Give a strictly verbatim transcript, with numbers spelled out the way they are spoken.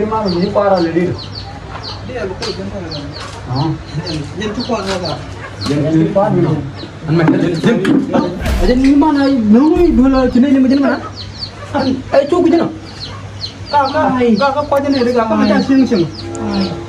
di mal mi kuara le di. Di ya bu ko jin ta. Ah. Jin tu kuara ka. Jin tu kuara mi no. An mɛ jin jin. Jin ni mana no mi dula kine ni ma jin mana. Ay tu ku jin. Ka ka ka ka kuara jin ni ka ka. Ay.